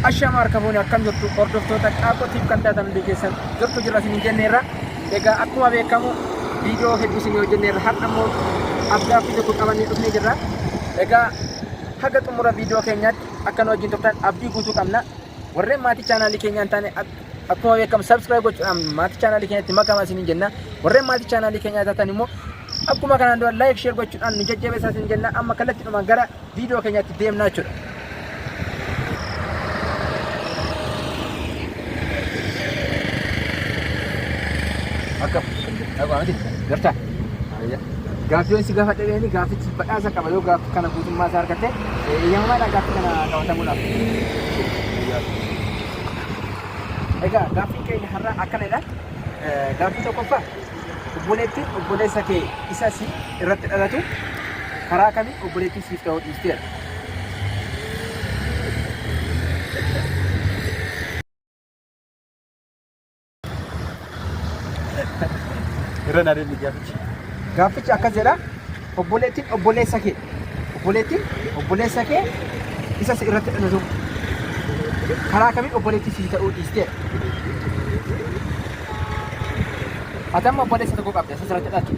Ashama harka fuune akkam jirtu hordoftoota qaaqotiif kan taatan hundi keessan jirtu jirra isin jenneerra. Egaa akkuma beekamu viidiyoo hedduu isin hojjenneerra har'a immoo afgaaffii tokko qabannee dhufnee jirra. Egaa haga xumura viidiyoo keenyaatti akka nu wajjin turtan abdii guutuu qabna. Warreen maatii chaanaalii keenyaa hin taane akkuma beekamu subscribe gochuudhaan maatii chaanaalii keenyatti makamaa isiniin jenna. Warreen maatii chaanaalii keenyaa taatan immoo akkuma kanaan dura like share gochuudhaan nu jajjabeessaa isiniin jenna. Amma kallattiidhumaan gara viidiyoo keenyaatti deemnaa jechuudha. Akkam? Dhaga'aa miti? Gartaa? Gaaffii si gaafadhe beeni gaaffichi badhaasa qaba yoo gaaffii kana guutummaa isaa argatte eeyyamamaadha gaaffii kana gaafatamuudhaaf. Egaa gaaffiin keenya har'a akkanadha. Gaaffii tokkoffaa obboleettiin obboleessa kee isa si irratti dhalatu karaa kamiin obboleettii siif ta'uu dhiisteera? Irra naa deebi'i gaaffichi. Gaaffichi akkas jedha. Obboleettiin obboleessa kee obboleettiin obboleessa kee isa si irratti dhalatu karaa kamiin obboleettii sii ta'uu dhiisteera? Ati amma obboleessa tokko qabda isa sirratti dhalatu.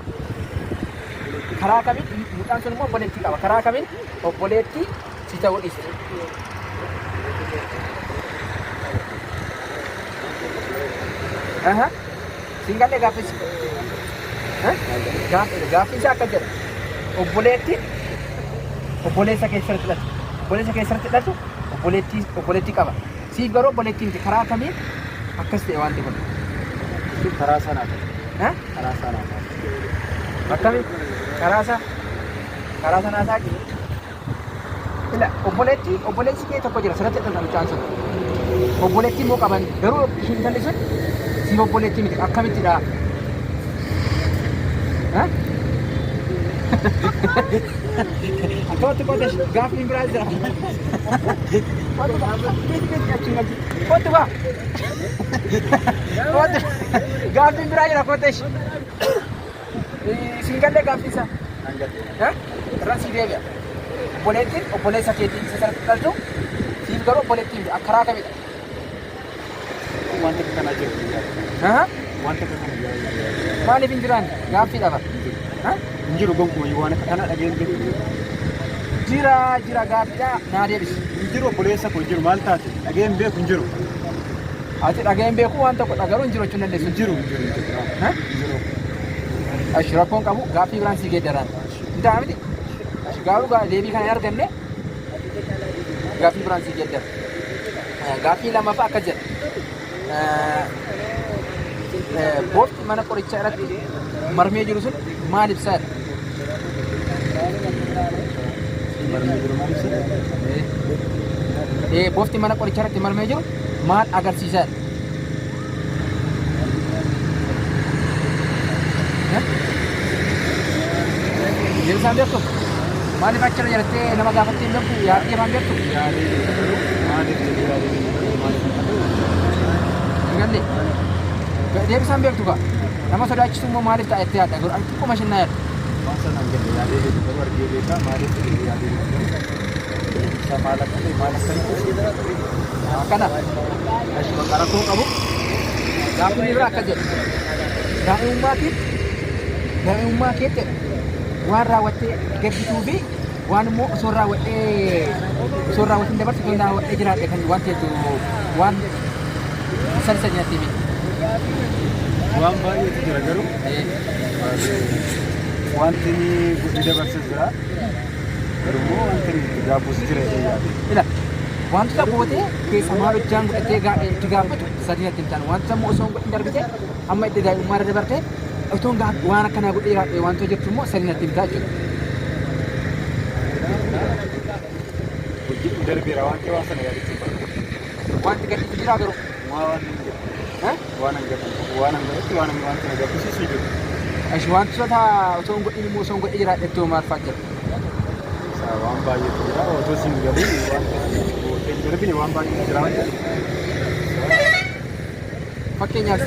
Karaa kamiin mucaan sun immoo obboleettii qaba. Karaa kamiin obboleettii si ta'uu dhiiste. Aha. Siin galle gaaffisi. Gaaffiin isaa akkas jedha. Obboleettiin obboleessa keessatti dhalatu. Obboleessa keessatti dhalatu obboleettii obboleettii qaba. Siif garuu obboleettii miti. Karaa kamiin akkas ta'e wanti kun? Karaa sanaa ta'e. Ha? Karaa sanaa ta'e. Akkami? Karaa isaa? Karaa sanaa isaa Ila obboleettii obboleessi kee tokko jira sirratti dhalata mucaan sun. Obboleettii immoo qaban garuu isheen intalli sun siif obboleettii miti akkamittidha? Ha? Akkamatti qote gaaffiin biraa jira. Qotu gaa beeti beeti achiin galchi. Qotu gaa. Qotu gaaffiin biraa jira qote. Siin gallee gaaffiin isaa. Irra sii deebi'a. Obboleettiin obboleessa keetii isa sarratti dhaltu siif garuu obboleettii miti. Karaa kamidha? Wanta akka kanaa jiru. Wanta akka kana jiru. Maaliif hin jiraanne? Gaaffii dhaba. Hin jiru gonkumaa waan akka kanaa dhageen jiru. Jira jira gaaffiidha naa deebisi. Hin jiru obboleessa koo hin jiru maal taate dhageen beeku hin jiru. Ati dhaga'een beeku waan tokko dhagaruu hin jiru jechuun dandeessu. Hin jiru hin jiru hin jiru. Hin jiru. Ashi rakkoon qabu gaaffii biraan sii geeddaraan. Hin ta'a miti? Ashi garuu deebii kana hin arganne gaaffii biraan sii geeddara. Gaaffii lammaffaa akkas jedha. Bofti mana qorichaa irratti marmee jiru sun maal ibsaa jedha? Marmee jiru maal ibsa? Bofti mana qorichaa irratti marmee jiru maal agarsiisaa jedha? Deebisaan beektu? Maaliif achirra jettee nama gaafattee hin beektu? Yaaddee afaan beektu? Yaadee garuu maaliif jedhee yaadee maaliif akka ta'e Hin galle. Deebisaan beektu kaa. Nama sodaachisu immoo maaliif ta'a jettee yaadda? Garuu xiqquma shinnaa yaadda. Waan sana hin galle yaadee beeku garuu argee beekaa maaliif jedhee yaadee beeku garuu isa maal akka ta'e maal akka ta'e Akkana. Ashi bakka rakkoo qabu. Gaaffiin biraa akkas jedha. Daa'imummaa keetti daa'imummaa keetti waan raawwattee gaddituu fi waan immoo osoo raawwadhee osoo raawwatiin dabarse osoo raawwadhee jiraadhe kan waan jettu waan sadi sadi natti himi. Waan baay'eetu jira garuu wanti inni godhee dabarses jira. Garuu immoo wanti inni itti gaabbus jira jedhee yaada. Ila wantoota gootee keessa maal hojjaan godhattee itti gaabbatu sadi natti himtaan wantoota immoo osoo hin godhin darbite amma itti daa'imummaa irra dabarte otoon waan akkanaa godhee jiraadhe wantoota jettu immoo sadi natti himtaa jechuudha. Hojii darbeera waan ta'eef waan sana yaadachuu barbaada. Wanti gadhiisu jira garuu. Waan hin jiru. Waan hin gabu. Waan hin gabutti waan waan sana gabbisiisu hin jiru. Ashi wantoota osoo hin godhin immoo osoo hin godhin jiraadhe ittoo maal fa'aa jira? Isaa waan baay'eetu jira. Otoo siin galu waan hin darbine waan baay'eetu jira waan ta'eef. Fakkeenyaaf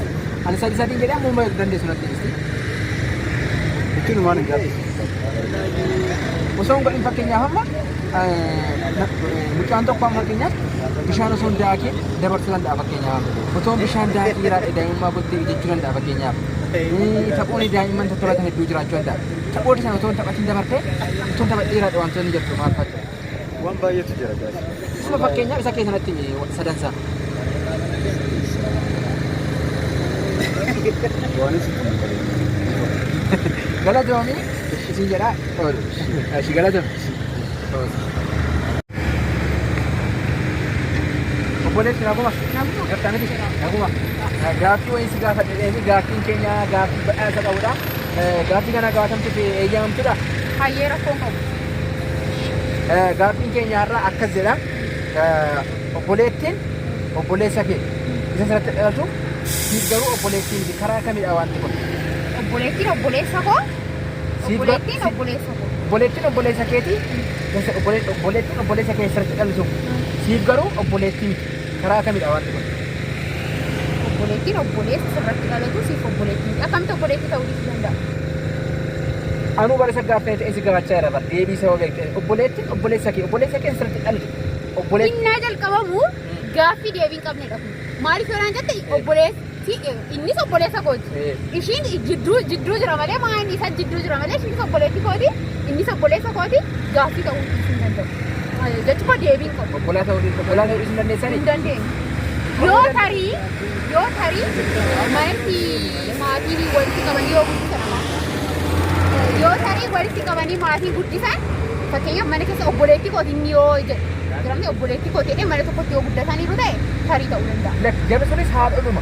ani sadi sadiin jedhee amma dandeessu natti himti. Jechuun waan hin gabbisiisu. Osoo hin godhin fakkeenyaaf amma mucaan tokko amma fakkeenyaaf Bishaan osoo hin daakiin dabarsuu danda'a fakkeenyaaf. Otoon bishaan daakii jiraadhe daa'imummaa kootti jechuu danda'a fakkeenyaaf. Taphoonni daa'imman tattaphatan hedduu jiraachuu danda'a. Taphoota sana otoo hin taphatiin dabartee otoon taphadhee jiraadhe wantoonni jettu maal fa'a? Waan baay'eetu jira gaas. Isuma fakkeenyaaf isa keessa natti himi sadansaa. Waanis itti hin qabu. Galatoomi isin jedha. Ashi galatoomi. Obboleessi naguma. Gartaa miti naguma. Gaaffii wayii si gaafadhe dheemi gaaffiin keenya gaaffii badhaasa qabudha. Gaaffii kana gaafatamtuuf eeyyamamtudha. Hayyee rakkoon qabu. Gaaffiin keenya har'a akkas jedha. Obboleettiin obboleessa kee isa sirratti dhalatu siif garuu obboleettii miti karaa kamidha wanti kun? Obboleettiin obboleessa koo. Siif Obboleettiin obboleessa koo. Obboleettiin obboleessa keetii obboleettiin obboleessa kee sirratti dhalatu siif garuu obboleettii miti karaa kamidha wanti kun? Obboleettiin obboleessa sirratti dhalatu siif obboleettii miti. Akkamitti obboleettii ta'uu dhiisuu danda'a? Anuu bara isa gaaffii ta'e si gaafachaa jira bara deebii isa beekte obboleettiin obboleessa kee obboleessa kee sirratti dhalatu obboleettii Innaa jalqabamu gaaffii deebii hin qabnedha kun. Maaliif yoo naan jette obboleessi innis obboleessa kooti. Ishiin jidduu jidduu jira malee maa inni isa jidduu jira malee ishiinis obboleettii kooti innis obboleessa kooti gaaffii ta'uu dhiisuu hin danda'u. Jechuun koo deebii hin qabu. Obbolaa ta'uu obbolaa ta'uu dhiisuu hin dandeessanii? Hin dandeenyu. Yoo tarii yoo tarii manatti maatiin walitti qabanii yoo guddisan amma yoo tarii walitti qabanii maatiin guddisan fakkeenyaaf mana keessa obboleettii kooti inni yoo jedhe jedhamte obboleettii kooti jedhee mana tokkotti yoo guddataniiru ta'e tarii ta'uu danda'a. Lakki jarri sunis haadholuma.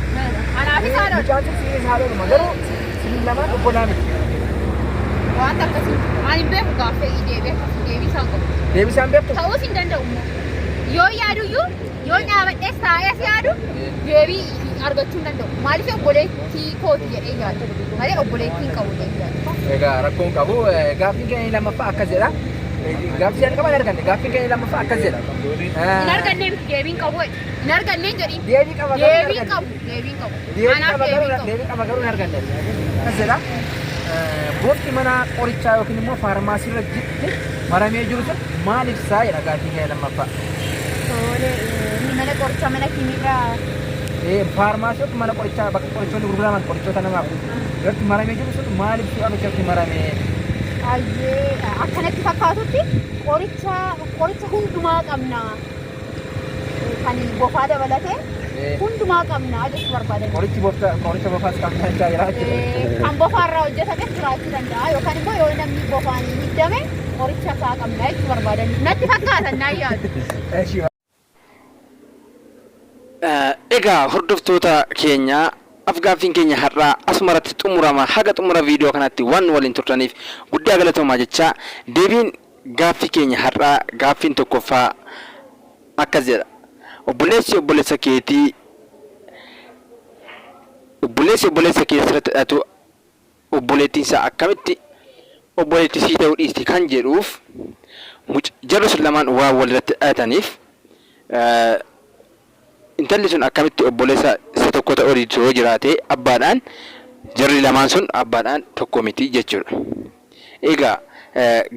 Anaafis haadha Mucaan sun si'iis haadholuma garuu isin lamaan obbolaa miti. Wanta akkasii ani hin beeku gaaffii deebii akkasii deebii isaan qabu. Deebisaan beektu? Ta'uus hin danda'u immoo. Yoo yaaduyyuu yoo dhaabadhees taa'ees yaadu deebii argachuu hin danda'u. Maaliif obboleettii kooti jedhee yaadu malee obboleettii hin qabu jedhee yaadu. Egaa rakkoon qabu gaaffiin keenya lammaffaa akkas jedha. Gaaffii jalqaba hin arganne gaaffiin keenya lammaffaa akkas jedha. Hin arganne miti deebiin qabu jedhe. Hin arganne hin jedhin. Deebii qaba garuu hin Deebii arganne. qabu deebiin qabu. Deebii Anaaf qaba garuu deebiin qabu. deebii qaba garuu hin arganne. Akkas jedha. Bofti mana qorichaa yookiin immoo faarmaasii irra jitti maramee jiru sun maal ibsaa jedha gaaffiin keenya lammaffaa. Tole inni mana qorichaa mana kimiirraa Faarmaasii yookiin mana qorichaa bakka qorichoonni gurguraman qorichoota namaaf irratti maramee jiru sun maal ibsuudhaaf achirratti marame? Baay'ee akkanatti fakkaatutti qoricha qoricha hundumaa qabna. Kan bofaa dabalatee hundumaa qabna jechuu barbaadan. Qorichi bofta qoricha bofaas qabna jechaa jira jechuudha. Kan bofaarraa hojjetames jiraachuu danda'a yookaan immoo yoo namni bofaan hiddame qoricha isaa qabna jechuu barbaadan. Natti fakkaatan naan yaadu. Eshi. Egaa hordoftoota keenya afgaaffiin keenya har'aa asumarratti xumurama. Haga xumura viidiyoo kanaatti waan nu waliin turtaniif guddaa galatoomaa jechaa deebiin gaaffii keenya har'aa gaaffiin tokkoffaa akkas jedha. Obboleessi obboleessa keetii obboleessi obboleessa kee sirratti dhalatu obboleettiin isaa akkamitti obboleettii sii ta'uu dhiisti kan jedhuuf jarri sun lamaan waan walirratti dhalataniif intalli sun akkamitti obboleessa isa tokko ta'uu diddu yoo jiraate abbaadhaan jarri lamaan sun abbaadhaan tokko miti jechuudha. Egaa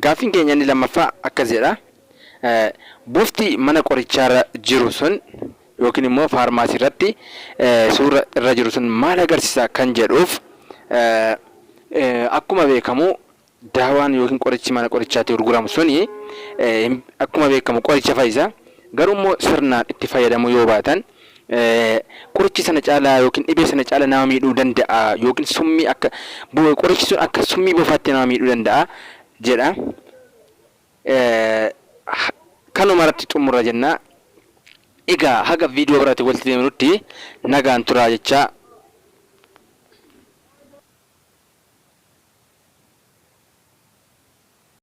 gaaffiin keenya inni lammaffaa akkas jedha. Bofti mana qorichaarra jiru sun yookiin immoo faarmaasii irratti suura irra jiru sun maal agarsiisa kan jedhuuf akkuma beekamu daawaan yookiin qorichi mana qorichaatti gurguramu suni akkuma beekamu qoricha fayyisa. Garuu immoo sirnaan itti fayyadamuu yoo baatan qorichi sana caalaa yookiin dhibee sana caalaa nama miidhuu danda'a yookiin summii akka qorichi sun akka summii bofaatti nama miidhuu danda'a jedha. Kanuma irratti xumurra jenna. Egaa haga viidiyoo biraatti walitti deebinutti nagaan turaa jechaa.